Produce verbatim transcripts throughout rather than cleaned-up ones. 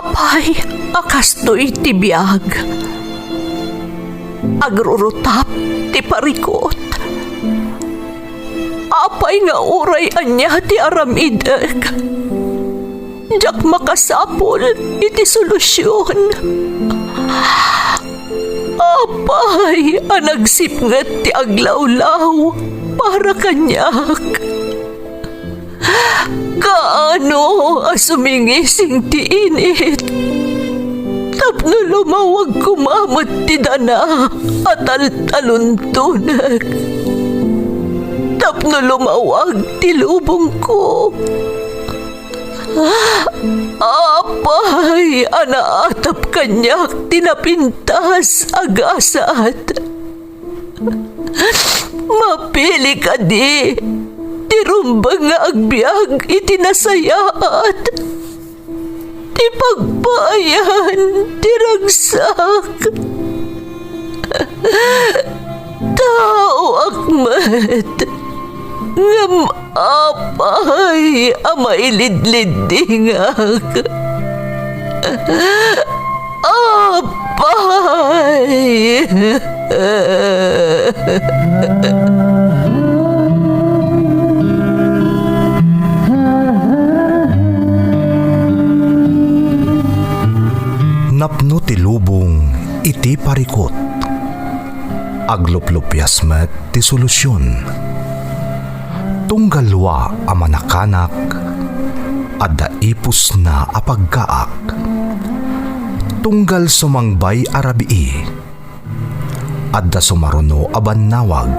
Apay a kastoy ti biag? Agrurutap ti parikut. Apay nga uray ania ti aramidek, diak makasapul iti solusion. Apay a nagsipnget ti aglawlaw para kaniak? Kaano a sumingising ti init tapno lumawag koma met ti dana a taltaluntonek, tapno lumawag ti lubongko? Apay a naatap kaniak ti napintas a gasat? Mapili kadi ti rumbeng nga agbiag iti nasayaat, ti pagpaayan ti ragsak? Taoak met, ngem apay a mailidliddingak? Apay! Napno ti lubong iti parikut. Agluplupias met ti solusion. Tunggal lua a manakanak, adda ipusna a paggaak. Tunggal sumangbay a rabii, adda sumaruno a bannawag.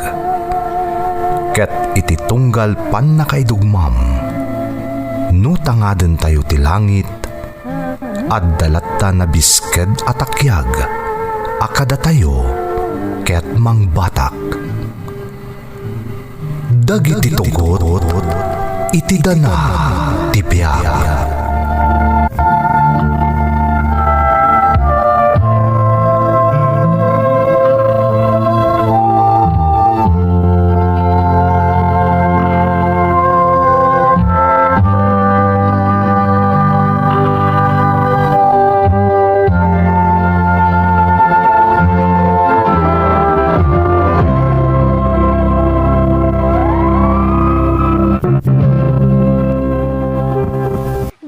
Ket iti tunggal pannakaidugmam, no tangadentayo ti langit, adda latta nabisked a takiag a kadatayo ket mangbatak. Dagiti tugot iti dana ti biag.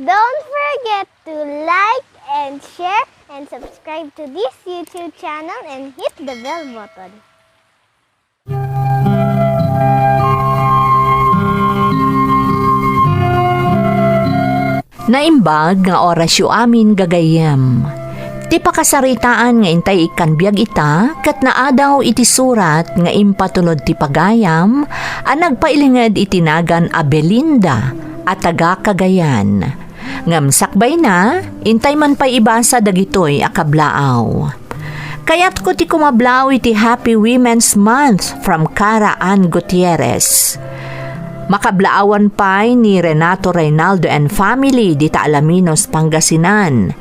Don't forget to like and share and subscribe to this YouTube channel and hit the bell button. Naimbag nga orasyo amin, gagayyem. Ti pakasaritaan nga intay ikkan biag ita ket naadaw iti surat nga impatulod ti pagayam a nagpailinged iti nagan a Belinda a taga Cagayan. Ngem sakbayna, intay man pay ibasa dagitoy a kablaaw. Kayatko ti kumablaaw iti Happy Women's Month from Cara Ann Gutierrez. Makablaawan pay ni Renato Reynaldo and family dita Alaminos, Pangasinan.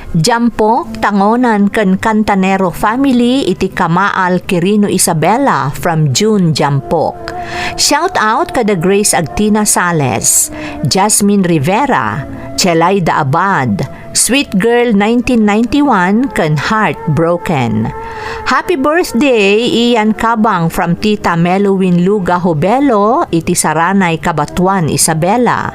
Jampok, Tangonan ken Cantanero family iti Kamaal, Quirino Isabela from June Jampok. Shout out kada Grace Agtina Sales, Jasmine Rivera, Chelaida Abad, Sweet Girl nineteen ninety-one ken Heartbroken. Happy birthday, Ian Kabang from Tita Melowin Luga Hubelo iti Saranay, Cabatuan, Isabela.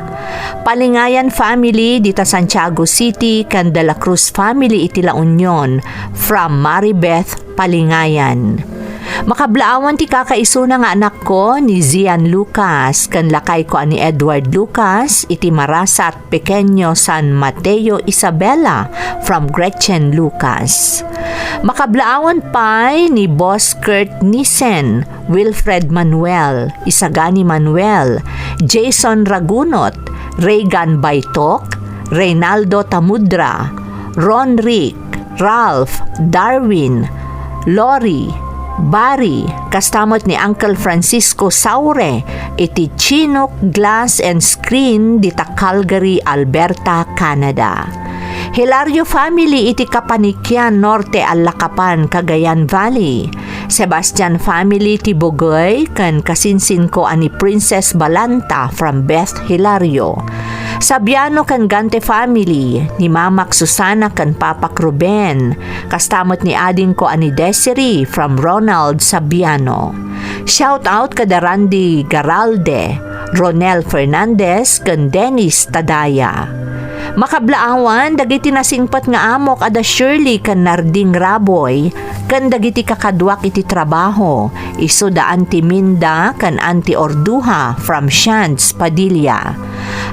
Palingayan family dita Santiago City ken De La Cruz family iti La Union from Maribeth Palingayan. Makablaawan ti kakaisuna nga anakko ni Zian Lucas ken lakayko a ni Edward Lucas iti Marasat Pequeño, San Mateo, Isabela from Gretchen Lucas. Makablaawan pay ni Boss Kurt Nissen, Wilfred Manuel, Isagani Manuel, Jason Ragunot, Reagan Baitok, Reynaldo Tamudra, Ron Rick, Ralph, Darwin, Lori, Barry, kasta met ni Uncle Francisco Saure iti Chinook Glass and Screen dita Calgary, Alberta, Canada. Hilario family iti Kapanikian Norte, Allacapan, Cagayan Valley. Sebastian family ti Bugey ken kasinsinko a ni Princess Balanta from Beth Hilario. Sabiano ken Gante family, ni Mamak Susana ken Papak Ruben, kasta met ni adingko a ni Desiree from Ronald Sabiano. Shout out kada Randy Garalde, Ronel Fernandez, ken Dennis Tadaya. Makablaawan dagiti nasingpet nga amok a da Shirley ken Narding Raboy, ken dagiti kakaduak iti trabaho, isu da Auntie Minda ken Auntie Orduha from Shants Padilla.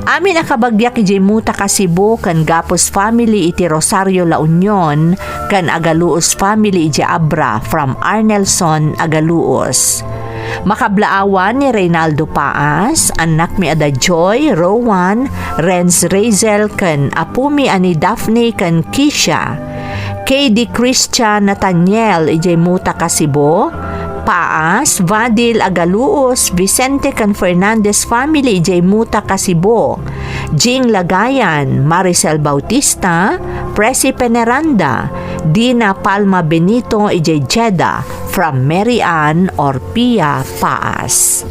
Amin a kabagiak idiay Mutaka, Cebu, ken Gapus family iti Rosario, La Union, ken Agaluos family idiay Abra from Arnelson Agaluos. Makablaawan ni Reynaldo Paas, annakmi a da Joy, Rowan, Renz Razel, ken apumi a ni Daphne ken Kisha. K D Christian Nathaniel idiay Mutaka, Cebu. Paas, Vadil Agaluos, Vicente ken Fernandez family idiay Mutaka, Cebu. Jing Lagayan, Maricel Bautista, Presi Peneranda, Dina Palma Benito idiay Jeddah, from Mary Ann Orpia Paas.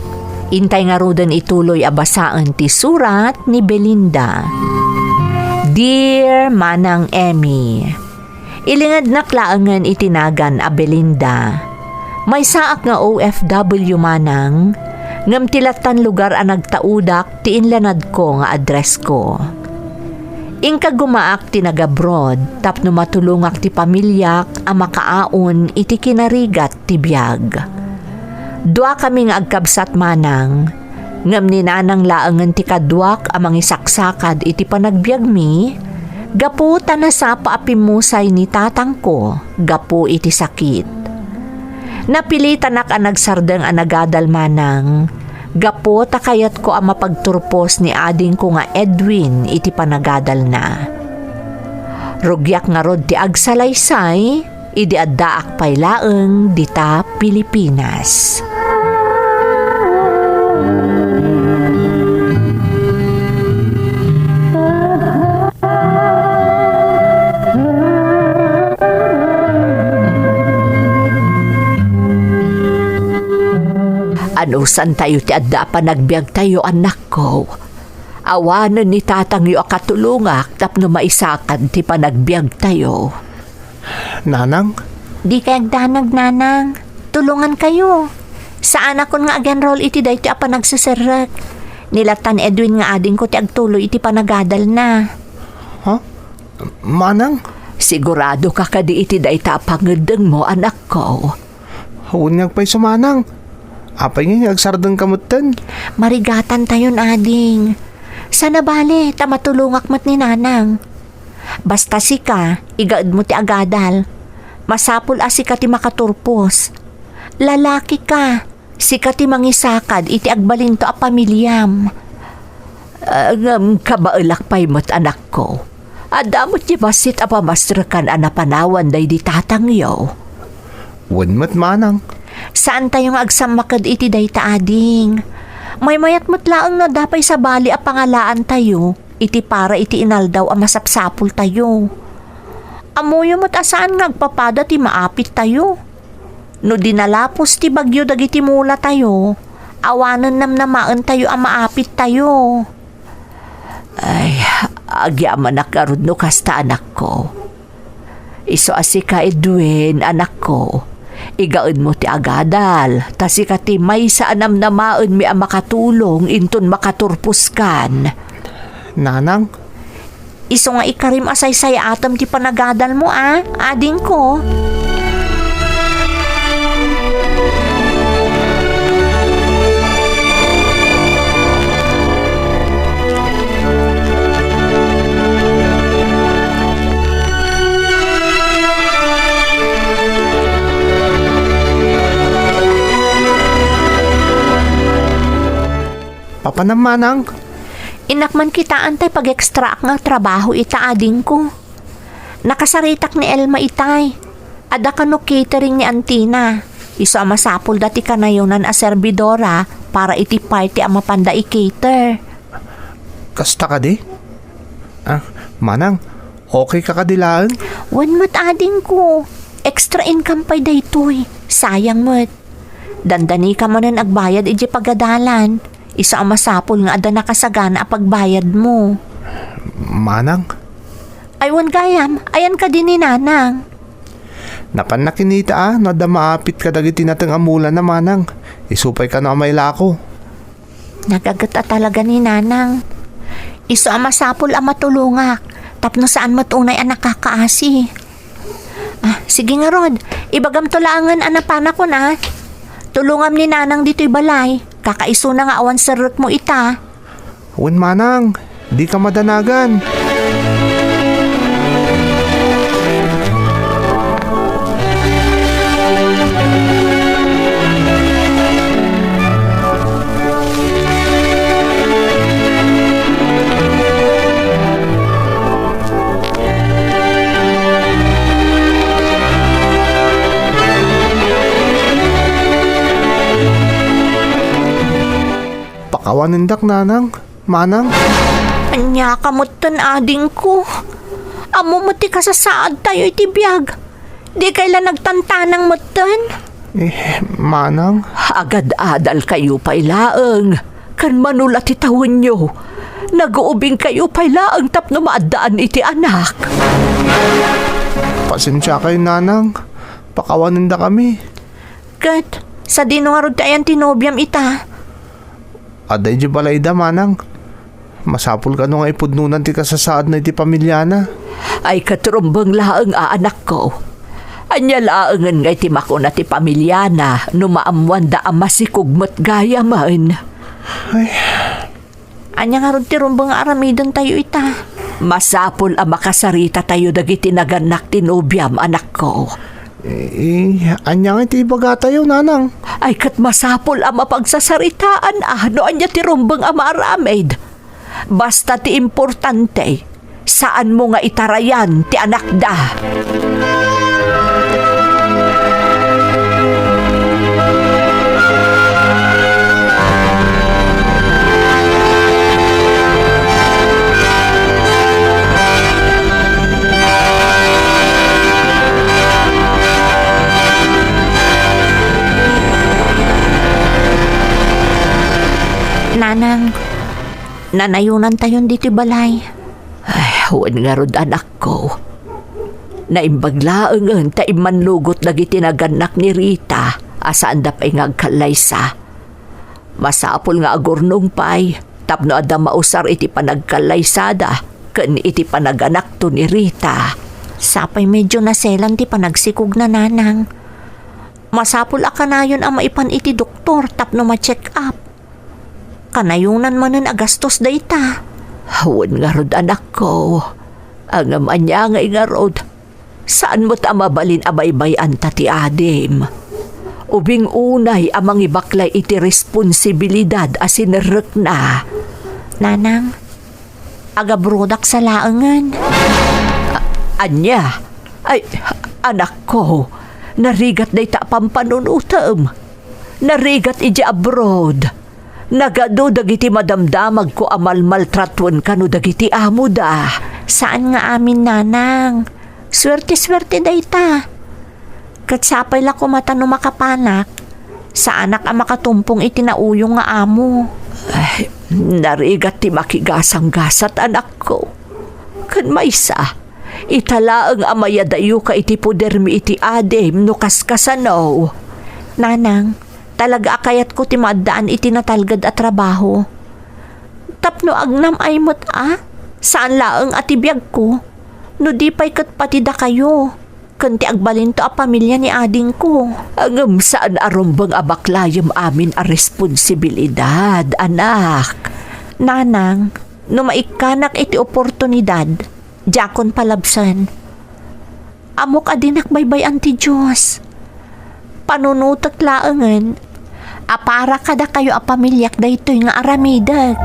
Intay ngaruden ituloy a basaen ti surat ni Belinda. Dear Manang Emmy, ilingednak laengen iti nagan a Belinda. Maysaak nga O F W manang, ngem ti lattan lugar a nagtaudak ti inlanadko nga addressko. Inka gumaak ti nagabroad tapno matulongak ti pamiliak a makaaon iti kinarigat ti biag. Duakami nga agkabsat manang, ngem ni nanang laengen ti kaduak a mangisaksakad iti panagbiagmi, gapu ta nasapa a pimmusay ni tatangko gapu iti sakit. Napilitanak a nagsardeng a nagadal manang, gapu ta kayatko a mapagturpos ni adingko nga Edwin iti panagadalna. Rugiak ngarud ti agsalaysay, idi addaak pay laeng dita Pilipinas. Anusantayo ti adda a panagbiagtayo, annakko. Awanen ni tatangyo a katulongak tapno maisakad ti panagbiagtayo. Nanang? Dikay agdanag, Nanang. Tulongankayo. Saanakon nga ag-enroll iti daytoy a panagseserrek. Ni lattan Edwin nga adingko ti agtuloy iti panagadalna. Ha? Manang? Sigurado ka kadi iti dayta a pangeddengmo, anakko? Wen nga agpayso, Manang. Apay nga agsardengka metten? Marigatantayon, ading. Sana bale, ta matulongak met ni Nanang. Basta sika, igaedmo ti agadal. Masapul a sika ti makaturpos. Lalaki ka, sika ti mangisakad iti agbalinto a pamiliam. Ah, ngem kabaelak pay met, anakko. Adda met ti bassit a pamastrekan a napanawan daydi tatangyo. Wen met, Manang. Saantayo nga agsammaked iti dayta, ading. Maymayat met laeng no adda pay sabali a pangalaantayo iti para iti inaldaw a masapsapultayo. Ammoyo met a saan nga agpapada ti maapittayo. No di nalapos ti bagyo dagiti mulatayo, awanen namnamaentayo a maapittayo. Ay, agyamanak ngarud no kasta, anakko. Isu a sika, Edwin, anakko, igaedmo ti agadal, ta sika ti maysa a namnamaenmi a makatulong inton makaturposkan. Nanang? Isu nga ikarim a saysayaatem ti panagadalmo, a, adingko. Papanam, Manang? Innak man kitaan tay pag-extraak nga trabaho ita, adingko. Nakasaritak ni Elma itay. Adda kano catering ni Antina. Isu a masapulda ti kanayonan a servidora para iti party a mapanda i-cater. Kasta kadi? Ah, Manang, okay ka kadi laeng? Wen met, adingko. Extra income pay daytoy. Sayang met. Dandani ka manen agbayad iti pagadalan. Isu a masapul nga adda nakasagana a pagbayadmo. Manang? Ay, wen gayam, ayan kadi ni Nanang. Napanna kinita a no adda maapit kadagiti nateng a mulana, Manang. Isu pay kano a mailako. Nagaget a talaga ni Nanang. Isu a masapul a matulongak, tapno saan met unay a nakakaasi. Ah, sige ngarud, ibagamto laengen a napanakon a. Tulongam ni Nanang ditoy balay, kakaisuna nga awan serrekmo ita. Wen, Manang, dika madanagan. Pakawanendak, Nanang. Manang? Ania ka metten, adingko? Ammom met ti kasasaadtayo iti biag. Dikay la nagtantanang metten? Eh, Manang? Agad-adalkayo pay laeng, ken mano la ti tawenyo. Naguubingkayo pay laeng tapno maaddaan iti anak. Pasensiakayo, Nanang. Pakawanendakami. Ket, sadino ngarud ti ayan ti nobiam ita? Adda idiay balayda, Manang. Masapul kano nga ipudnonan ti kasasaadna iti pamiliana. Ay, ket rumbeng laeng a, anakko. Ania laengen ngay ti makuna ti pamiliana no maammoanda a masikog met gayamen? Ay. Ania ngarud ti rumbeng nga aramidentayo ita? Masapul a makasaritatayo dagiti nagannak ti nobiam, anakko. Eh, ania ngay ti ibagatayo, Nanang? Ay, ket masapul a mapagsasaritaan a no ania ti rumbeng a maaramid. Basta ti importante, saanmo nga itarayan ti anakda. Nanang, nanayonantayon ditoy balay. Ay, wen ngarud, anakko. Naimbag laengen ta immannugot dagiti nagannak ni Rita a saanda pay nga agkallaysa. Masapul nga agurnong pay tapno adda mausar iti panagkallaysada ken iti panaganakto ni Rita. Sapay medyo naselan ti panagsikogna, Nanang. Masapul a kanayon a maipan iti doktor tapno ma-check up. Kanayonan manen a gastos dayta. Wen ngarud, anakko. Ngem ania ngay ngarud? Saan met a mabalin a baybay-anta ti adim. Ubing unay a mangibaklay iti responsibilidad a sinerrekna. Nanang, agabrodak sa laengen. A-, ania? Ay, anakko, narigat dayta a pampanunotem. Narigat idiay abroad. Nagadu dagiti madamdamagko a malmaltratuan kano dagiti amoda. Saan nga amin, Nanang. Suerte-suerte dayta. Ket sapay la koma ta no makapanak, saanak a makatumpong iti nauyong nga amo. Ay, narigat ti makigasanggasat, anakko. Ken maysa, ita laeng a mayadayoka iti podermi iti adim no kaskasano. Nanang, talaga a kayatko ti maaddaan iti natalged a trabaho. Tapno agnam-ay met a, saan laeng a ti biagko, no di pay ket pati dakayo, ken ti agbalinto a pamilia ni adingko. Ngem saan a rumbeng a baklayem amin a responsibilidad, anak. Nanang, no maikkanak iti oportunidad, diakon palabsen. Ammok a dinak baybay-an ti Dios. Panunotek laengen a para kadakayo a pamiliak daytoy nga aramidek.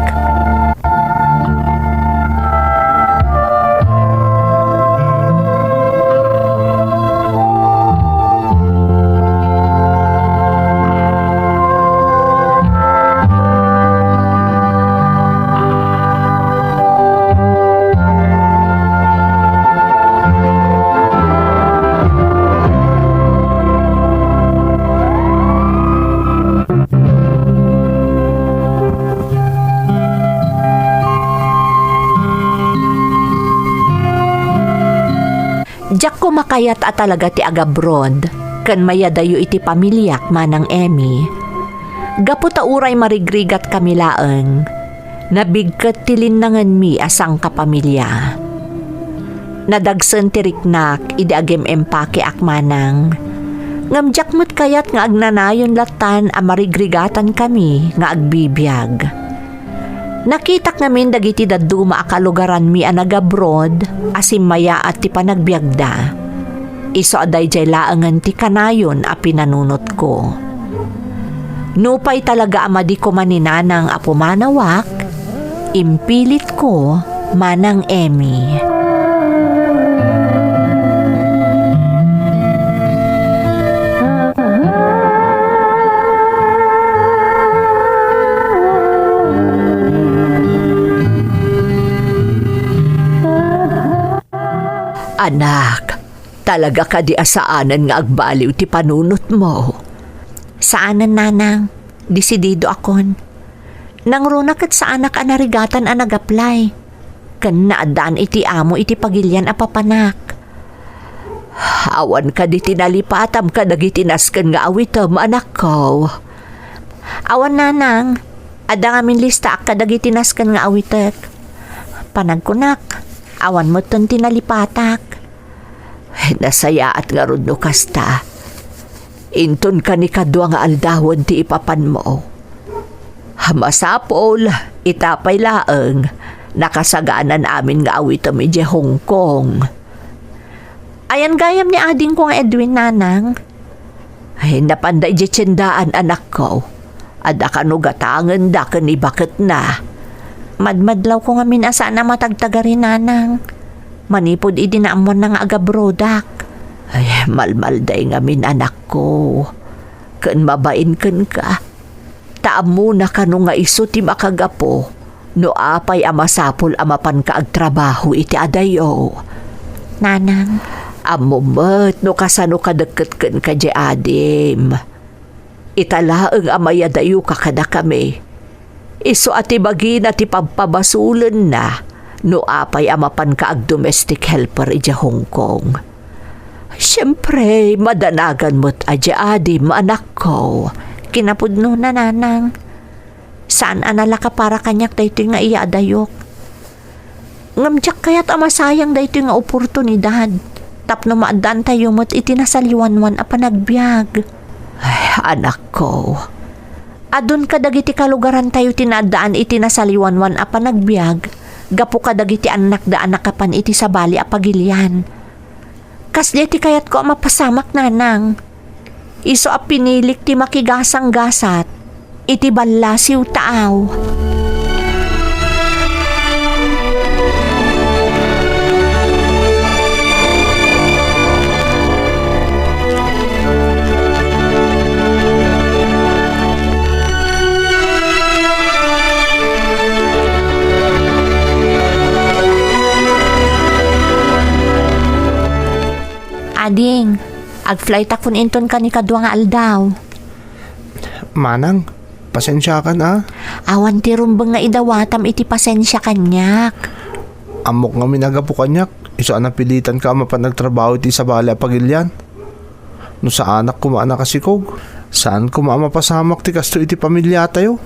Kumakayat a talaga ti agabroad, ken mayadayo iti pamiliak, Manang Emmy. Gapu ta uray marigrigat kami laeng, nabigket ti linnangenmi a sangkapamilia. Nadagsen ti riknak idi agem-empakeak, Manang. Ngem diak met kayat nga agnanayon lattan a marigrigatankami nga agbibiag. Nakitak ngamin dagiti dadduma a kalugaranmi a nagabroad a simmayaat ti panagbiagda. Isu a daydiay laengen ti kanayon a pinanunotko. Nupay talaga a madi koma ni Nanang a pumanawak, impilitko, Manang Emmy. Anak, talaga kadi a saanen nga agbaliw ti panunotmo? Saanen, Nanang. Desididoakon. Nangruna ket saanak a narigatan a nag-apply. Ken naaddaan iti amo iti pagilian a papanak. Awan kadi ti nalipatam kadagiti nasken nga awitem, anakko? Awan, Nanang. Adda ngamin listaak kadagiti nasken nga awitek. Panagkunak, awan metten ti nalipatak. Ay, nasayaat ngarud no kasta. Inton kanikadua nga aldawen ti ipapanmo. Masapul, ita pay laeng, nakasaganan amin nga awitem idiay Hong Kong. Ayan gayam ni adingko nga Edwin, Nanang? Ay, napanda idiay tiendaan, anakko. Adda kano gatangenda ken ibaketna. Madmadlawko ngamin a saan a matagtagari, Nanang. Manipud idi naammoanna nga agabrodak. Ay, malmalday ngamin, anakko. Ken mabain kenka. Ta ammona kano nga isu ti makagapu no apay a masapul a mapanka agtrabaho iti adayo. Nanang. Ammom met no kasano kadekket kenka diay adim. Ita laeng a mayadayoka kadakami. Isu a ti bagina ti pabpabasulenna no apay a mapanka agdomestic helper idiay Hong Kong. Siempre, madanagan met a diay adim, anakko. Kinapudnona, Nanang. Saan a nalaka para kaniak daytoy nga iyaadayok. Ngem diak kayat a masayang daytoy nga oportunidad tapno maaddaantayo met iti nasaliwanwan a panagbiag. Ay, anakko, adun kadagiti kalugarantayo ti naaddaan iti nasaliwanwan a panagbiag gapu kadagiti annakda a nakapan iti sabali a pagilian. Kasdiay ti kayatko a mapasamak, Nanang. Isu a pinilik ti makigasanggasat iti ballasiw taaw. Ading, agflightakon inton kanikadua nga aldaw. Manang, pasensiakan a. Awan ti rumbeng nga idawatam iti pasensia kaniak. Ammok ngamin a gapu kaniak, isu a napilitanka a mapan agtrabaho iti sabali a pagilian. No saanak koma a nakasikog, saan koma a mapasamak ti kasto iti pamiliatayo.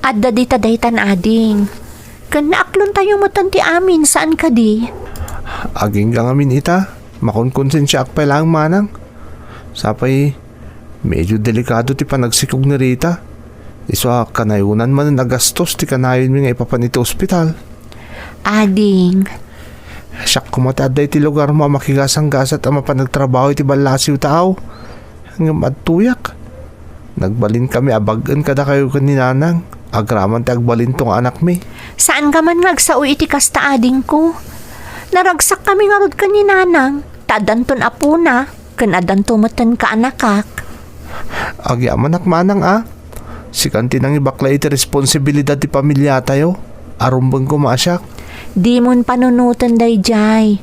Adda dita daytan, ading. Ken naaklontayo metten ti amin, saan kadi? Agingga ngamin ita, makonkonsensiaak pay laeng, Manang. Sapay, medyo delikado ti panagsikog ni Rita. Isu a kanayonan manen a gastos ti kanayonmi nga ipapan iti ospital. Ading. Siak koma ti adda iti lugarmo a makigasanggasat a mapan agtrabaho iti ballasiw taaw. Ngem adtoyak. Nagbalinkami a bag-en kadakayo ken ni Nanang. Agraman ti agbalinto nga anakmi. Saanka man nga agsao iti kasta, adingko. Naragsakkami ngarud ken ni Nanang, ta addanton apona, ken addanto metten kaanakak. Agyamanak, Manang, a. Sikan ti nangibaklay iti responsibilidad ti pamiliatayo. Arumbeng koma a siak. Dimon panunoten daydiay.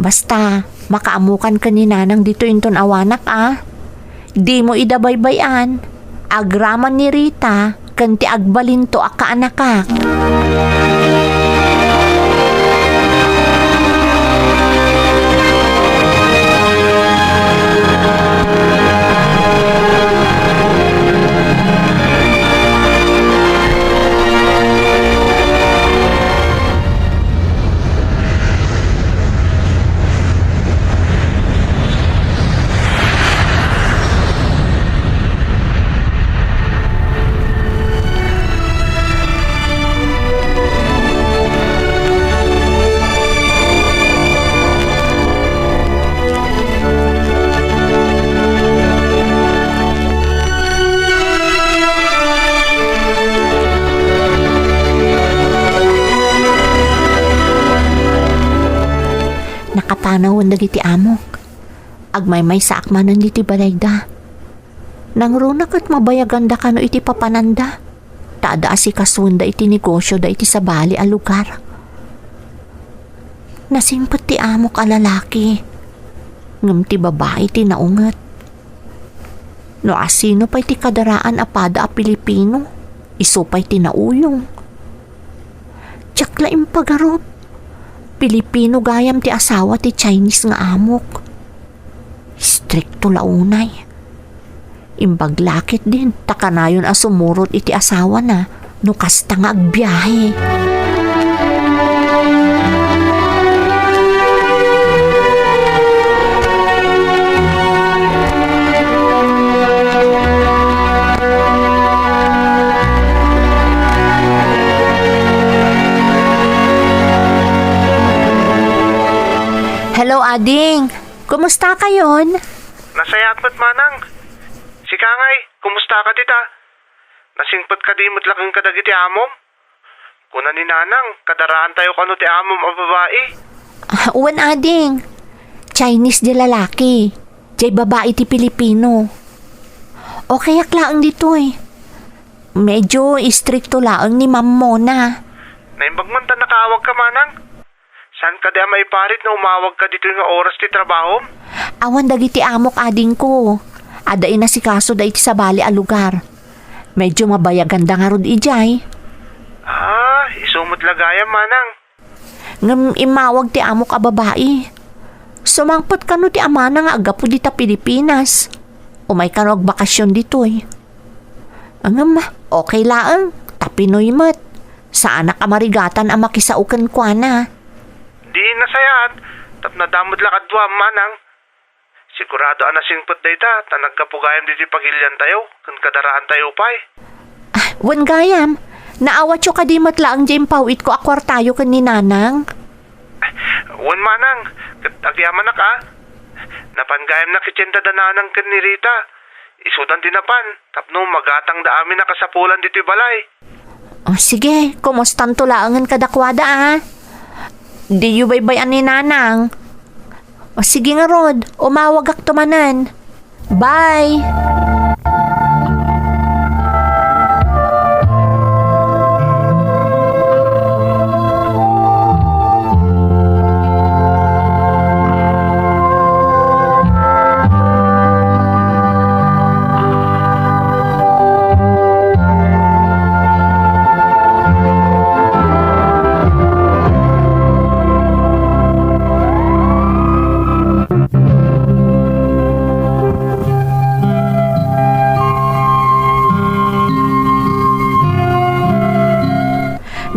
Basta, makaammokan ken ni Nanang ditoy inton awanak a. Dimo ida baybay-an. Agraman ni Rita ken ti agbalinto a kaanakak. anawen dagiti amok. Agmaymaysaak manen ditoy balayda. Nangruna ket mabayaganda kano iti papananda, ta adda asikasuenda iti negosioda iti sabali a lugar. Nasingpet ti amok a lalaki, ngem ti babai ti naunget. No asino pay ti kadaraan a pada a Pilipino, isu pay ti nauyong. Diak la impagarup. Pilipino gayam ti asawa ti Chinese nga amok. Istrikto la unay. Imbag la ketdin ta kanayon a sumurot iti asawana no kasta nga agbiahe. Hello, ading. Kumusta kayon? Nasayaat met, manang. Sika ngay, kumusta ka dita? Nasingpet kadi met laeng kadagiti amom? Kuna ni nanang, kadaraantayo kano ti amom a babai. Ah, wen, ading. Chinese di lalaki. Jay babai ti Pilipino. Okay ak laeng ditoy. Medyo istrikto laeng ni Ma'am Mona. Naimbag man ta nakaawag ka, manang. Saan kadi a maiparit no umawag ka ditoy nga oras ti trabahom? Awan dagiti amok, adingko. Adda inasikasoda iti sabali a lugar. Medyo mabayaganda ngarud idiay. Ah, isu met la gayam, manang. Ngem immawag ti amok a babai. Sumangpet kano ti amana nga aggapu dita Pilipinas. Umay kano agbakasyon ditoy. Ngem, okay laeng, ta Pinoy met. Saanak a marigatan a makisao kenkuana. Di nasayaat, tapno adda met la kadua, manang. Sigurado a nasingpet dayta, ta naggapu gayam ditoy pagiliantayo, ken kadaraantayo pay. Ah, wen gayam, naawatyo kadi met laeng di impaw-itko a kuartayo ken ni nanang? Wen, manang, ket agyamanak a. Napan gayam nakitienda da nanang ken ni Rita. Isudan ti napan, tapno magatangda amin a kasapulan ditoy balay. O, sige, kumustanto laengen kadakuada, a? Diyo baybay-an ni nanang. O, sige ngarud, umawagakto manen. Bye!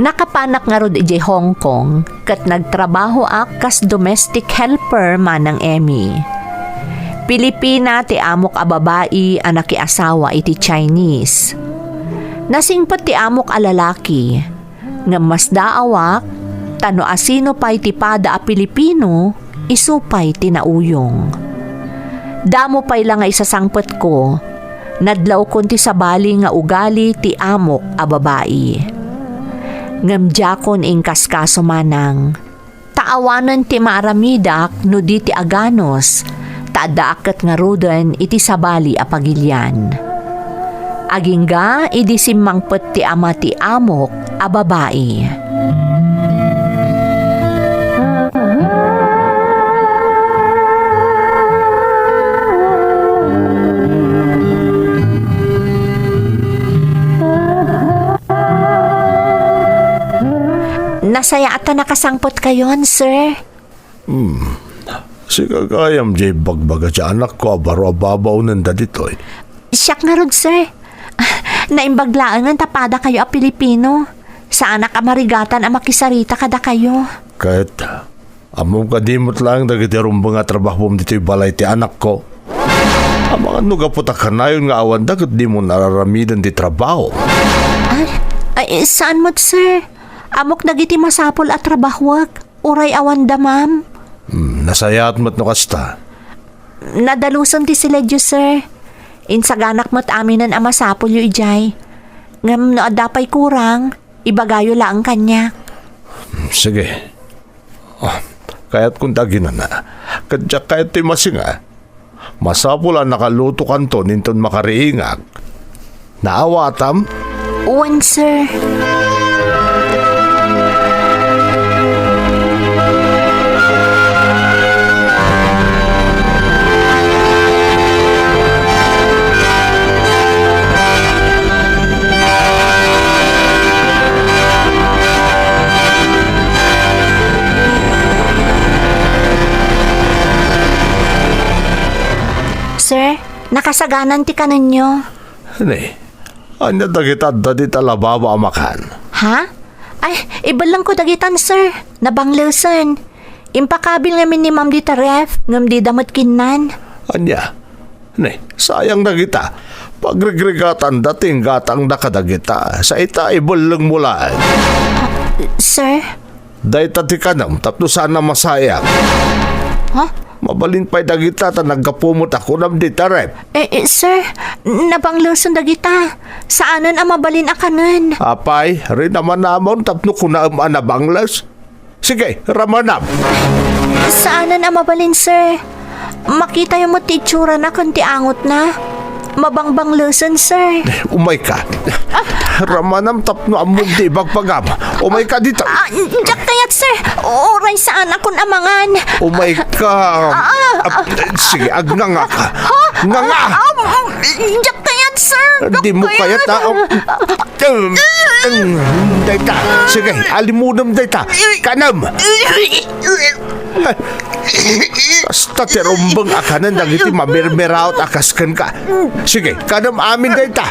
Nakapanak ngarud idiay Hong Kong ket nagtrabahoak kas domestic helper, Manang Emmy. Pilipina ti amok a babai a nakiasawa iti Chinese. Nasingpet ti amok a lalaki, ngem masdaawak, ta no asino pay ti pada a Pilipino, isu pay ti nauyong. Damo pay la nga isasangpetko, nadlawkon ti sabali nga ugali ti amok a babai. Ngem diakon inkaskaso manang, ta awanen ti maaramidak no di ti aganus, ta addaak ket ngaruden iti sabali a pagilian. Agingga idi simmangpet ti ama ti amok a babai. Nasayaat ta nakasangpetkayon, sir. Hmm. Sika gayam diay bagbaga ti anakko a baro a babaonenda ditoy. Siak ngarud, sir. Naimbag laengen ta padakayo a Pilipino. Saanak a marigatan a makisarita kadakayo. Ket, ammom kadi met laeng dagiti rumbeng a trabahom ditoy balay ti anakko? Amangan no gapu ta kanayon nga awanda ket dimo nararamiden ti trabaho. Ay, ay, saan met, sir. Ammok dagiti masapul a trabahoek. Uray awanda, ma'am. Hmm, nasayaat met no kasta. Nadaluson ti siledyo, sir. Insaganak met aminen a masapulyo idiay. Ngem no adda pay kurang, ibagayo laeng kaniak. Hmm, sige. Ah, Kayatkon ti aginana. Ket diak kayat ti masinga. Masapul a nakalutokanton inton makariingak. Naawatam? Wen, sir. Sir, nakasaganan ti kanenyo. Ne, ania dagita adda dita lababa a makan? Ha? Ay, ibellengko dagitan, sir. Nabanglesen. Impakabil ngamin ni ma'am dita ref, ngem dida met kinnan. Ania? Ne, sayang dagita. Pagregregatanda ti inggatangda kadagita. Sa ita, ibellengmo laeng. Ah, sir? Dayta ti kanem tapno saan a masayang. Ha? Mabalin pay dagita ta naggapu met a kunam dita ref. Eh, eh, sir, nabanglesen dagita. Saanen a mabalin a kanen. Apay, rinamanamon tapno kunaem a nabangles? Sige, ramanam. Saanen a mabalin, sir. Makitayo met ti itsurana ken ti angotna. Mabangbanglesen, sir. Umayka. Ramanam tapno ammom ti ibagbagam. Umayka dita. Ah, diak kayat, sir. Uray saanakon a mangan. Umayka. Ah, ah. Ah, sige, agnganga ka. Ha? Nganga! Ah, ah, diak kayat, sir. Diak kayat. Di mo kayat, ah. Dayta. Sige, alimodem dayta. Kanem. Kasta ti rumbeng a kanen dagiti mamirmiraot a kas kenka. Sige, kanem amin dayta.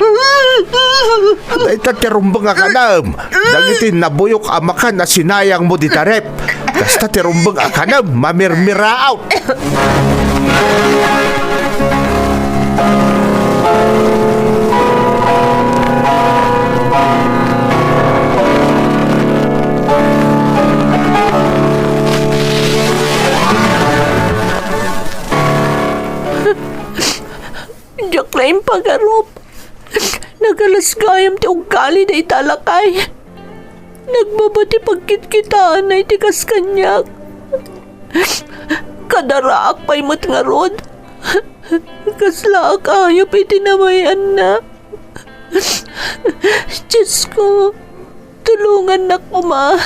Dayta ti rumbeng a kanem dagiti nabuyok a makan a sinayangmo dita ref. Kasta ti rumbeng a kanem, mamirmiraot. Diak la impagarup. Nagalas gayam ti ugali dayta a lakay. Nagbaba ti pagkitkitaanna iti kas kaniak. Kadaraak pay met ngarud. Kaslaak ayup iti namay-anna. Diosko, tulongannak koma.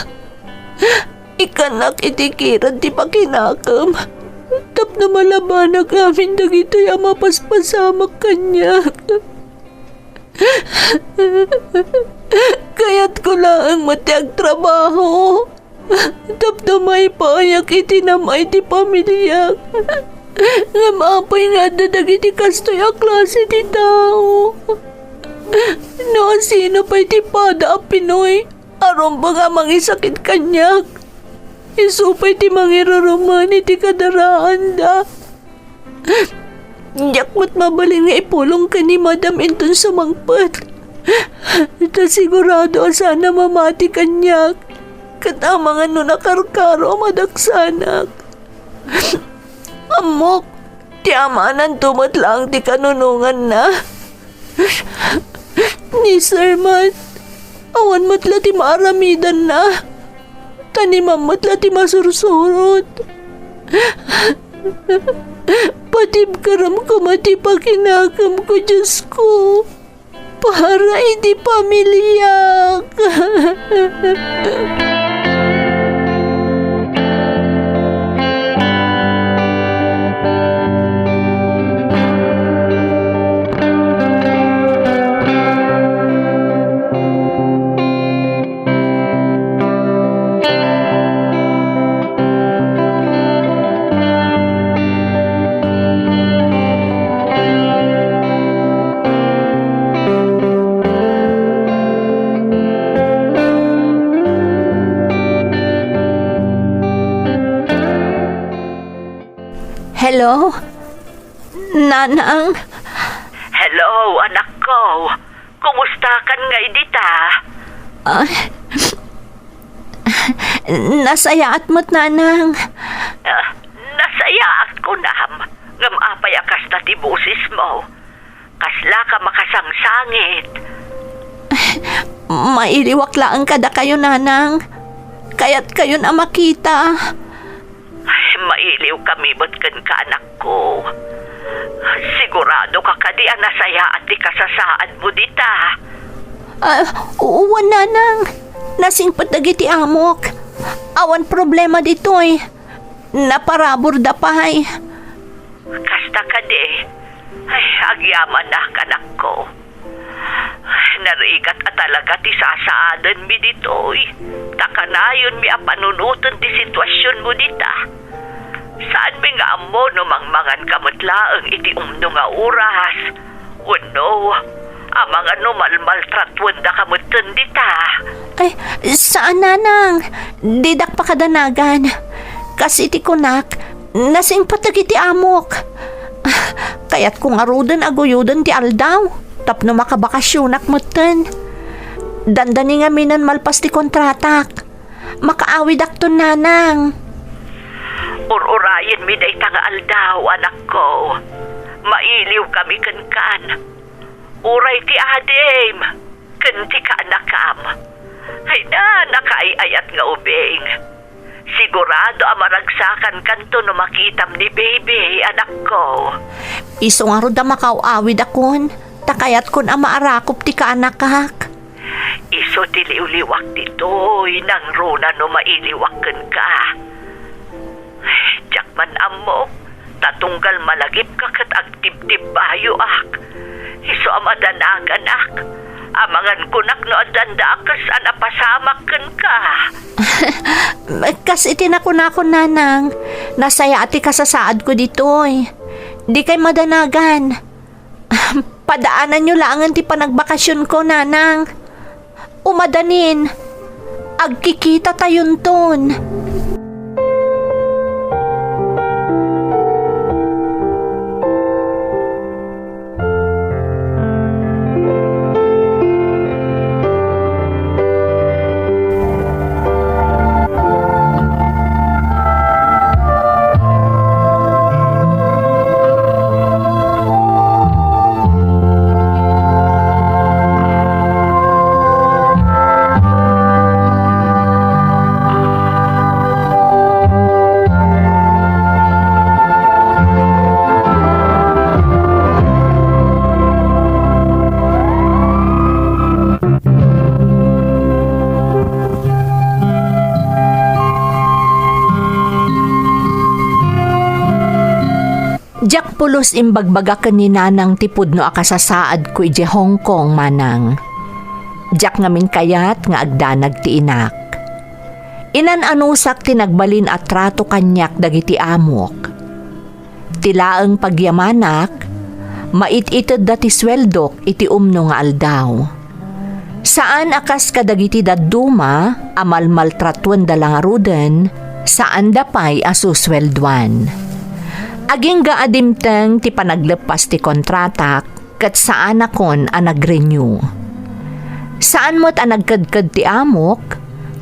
Ikkannak iti kirad ti pakinakem tapno malabanak amin dagitoy a mapaspasamak kaniak. Kayatko laeng met ti agtrabaho tapno maipayak iti nam-ay ti pamiliak. Ngem apay nga adda dagiti kastoy a klase ti tao? No asino pay ti pada a Pinoy a rumbeng a mangisakit kaniak, isu pay ti mangirurumen iti kadaraanda. Diak met mabalin nga ipulong ken ni Madam inton sumangpet. Ta sigurado a saan a mamati kaniak, ket amangan no nakarkaro a madaksanak. Ammok, ti amananto met laeng ti kanunonganna. Ni Sir met, awan met la ti maaramidanna. Ta ni Ma'am met la ti masursurot. Patibkerem koma ti pakinakemko, Diosko, para iti pamiliak. Hello? Nanang? Hello, anakko. Kumustakan ngay dita? Ah, nasayaat met, Nanang. Ah, nasayaat kunam. Ngem apay a kasta ti bosesmo? Kaslaka makasangsangit. Mailiwak laeng kadakayo, Nanang. Kayatkayon a makita. Mailiwkami met kenka, anakko. Siguradoka kadi a nasayaat ti kasasaadmo dita? Ah, u-, wen, Nanang. Nasingpet dagiti amok. Awan problema ditoy. Naparaburda pay. Kasta kadi? Ay, agyamanak, anakko. Narigat a talaga ti sasaadenmi ditoy, ta kanayonmi a panunoten ti situasionmo dita. Saanmi nga ammo no mangmanganka met laeng iti umno nga oras, wenno amangan no malmaltratuendaka metten dita. Ay, saan, Nanang. Didak pakadanagan. Kas iti kunak, nasingpet dagiti amok. Ah, kayatko ngaruden a guyoden ti aldaw tapno makabakasionak metten. Dandani ngaminen malpas ti kontratak. Makaawidakton, Nanang. Ur-urayenmi dayta nga aldaw, anakko. Mailiwkami kenkan. Uray ti adim ken ti kaanakam. Ay na, nakaay-ayat nga ubing. Sigurado a maragsakankanto no makitam ni Baby, anakko. Isu ngarud a makaaw-awidakon, ta kayatkon a maarakop ti kaanakak. Isu ti liwliwak ditoy nangruna no mailiwak kenka. Diak man ammo, ta tunggal malagipka ket agtibtibbayoak. Isu a madanaganak, amangan kunak no addan dakes a napasamak kenka. Kas iti nakunakon, Nanang, nasayaat ti kasasaadko ditoy. Dikay madanagan. Padaananyo laengen ti panagbakasionko, Nanang. Umadanin, agkikitatayon ton. Diak pulos imbagbaga ken ni Nanang ti pudno a kasasaadko idiay Hong Kong, Manang. Diak ngamin kayat nga agdanag ti inak. Inan-anusak ti nagbalin a trato kaniak dagiti amok. Ti laeng pagyamanak, mait-itedda ti sueldok iti umno nga aldaw. Saan a kas kadagiti dadduma a malmaltratuenda la ngaruden, saanda pay a susueldoan. Agingga a dimteng ti panagleppas ti kontratak ket saanakon a nag-renew. Saan met a nagkedked ti amok,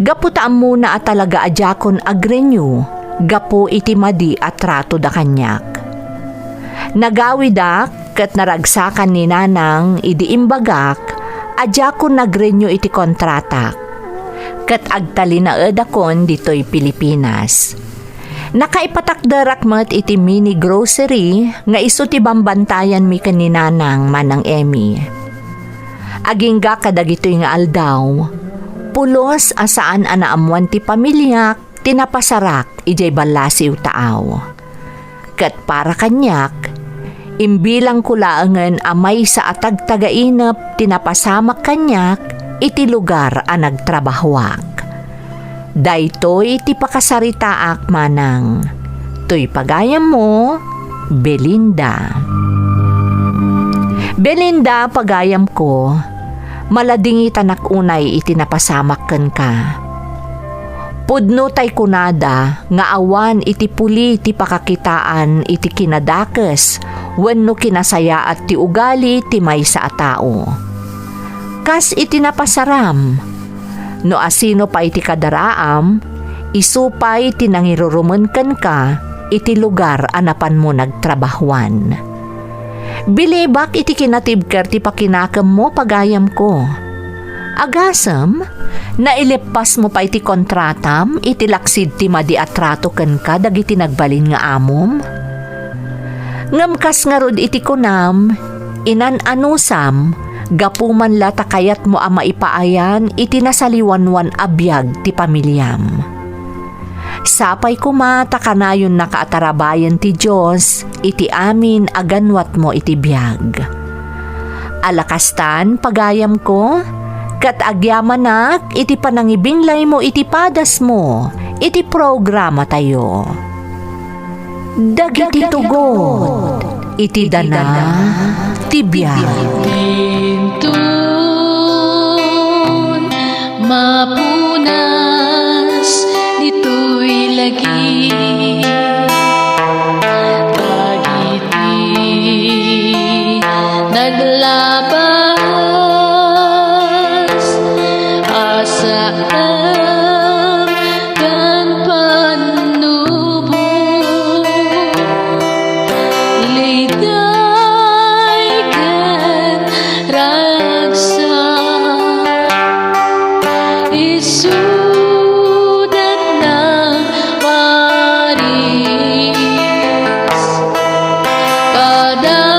gapu ta ammona a talaga a diakon ag-renew gapu iti madi a tratoda kaniak. Nagawidak ket naragsakan ni Nanang idi imbagak a diakon nag-renew iti kontratak, ket agtalinaedakon ditoy Pilipinas. Nakaipatakderak met iti mini grocery nga isu ti bambantayanmi ken ni Nanang, Manang Emmy. Agingga kadagitoy nga aldaw, pulos a saan a naammoan ti pamiliak ti napasarak idiay ballasiw taaw. Ket para kaniak, imbilangko laengen a maysa a tagtagainep ti napasamak kaniak iti lugar a nagtrabahoak. Daytoy ti pakasaritaak, Manang. Toy pagayammo, Belinda. Belinda, pagayamko, maladingitanak unay iti napasamak kenka. Pudno tay kunada nga awan iti puli ti pakakitaan iti kinadakes wenno kinasayaat ti ugali ti maysa a tao. Kas iti napasaram, no asino pay ti kadaraam, isu pay ti nangirurumen kenka iti lugar a napanmo nagtrabahoan. Bilibak iti kinatibker ti pakinakemmo, pagayamko. Agasem, nailippasmo pay ti kontratam iti laksid ti madi a trato kenka dagiti nagbalin nga amom? Ngem kas ngarud iti kunam, inan-anusam, gapu man la ta kayatmo a maipaayan iti nasaliwanwan a biag ti pamiliam. Sapay koma ta kanayonnaka a tarabayen ti Dios iti amin a ganwatmo iti biag. Ala kastan, pagayamko, ket agyamanak iti panangibinglaymo iti padasmo iti programatayo. Dagiti tugot iti dana ti biag. Inton mapunas ditoy lagi, dagiti naglabas a saan ken pannubo, liday ken ragsak, isudat nang paris kada